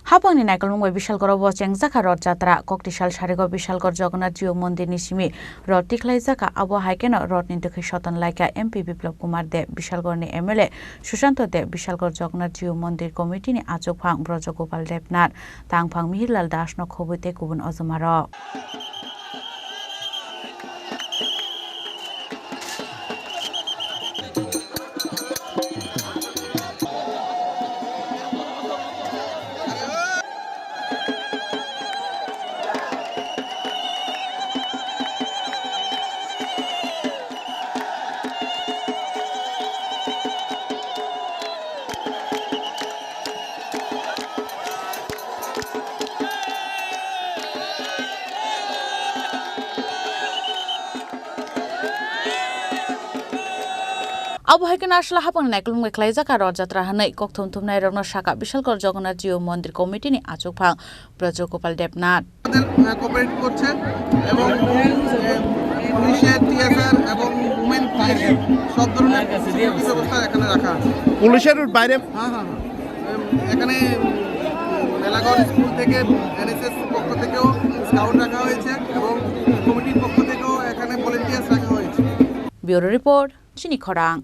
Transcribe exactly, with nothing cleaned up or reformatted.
Haphangni naikolmung bai Bishalgoro bo chengjakha Roth Jatra. Koktisal sarigo Bishalgor Jagannath Jiu Mondirni simi Roth tikhlaijakha. Abo hai kheno Rothni dwkhwi soton laikha M P Biplab Kumar Deb, Bishalgorni M L A Sushanto Deb, Bishalgor Jagannath Jiu Mondir Committeeni achukphang Brajagopal Debnath, tangphang Mihirlal Dasno khobwi tei kubun ojomarok. Abo hai kheno aswla haphangni naikolmung bai khlaijakha Roth Jatra hwnwi kokthum thumnairokno sakha Bishalgor Jagannath Jiu Mondir Committeeni achukphang Brajagopal Debnath. আমাদের, আহ, কোঅপারেট করছে এবং, আহ, পুলিশের টিএসআর এবং women police সব ধরনের সিকিউরিটি ব্যবস্থা এখানে রাখা আছে। পুলিশের বাইরে? হ্যাঁ, হ্যাঁ, হ্যাঁ। উম, এখানে, উম, মেলাঘর স্কুল থেকে, এনএসএস পক্ষ থেকেও স্কাউট রাখা হয়েছে এবং কমিটির পক্ষ থেকেও এখানে ভলেন্টিয়ার্স রাখা হয়েছে। Bureau report, Chini Khorang.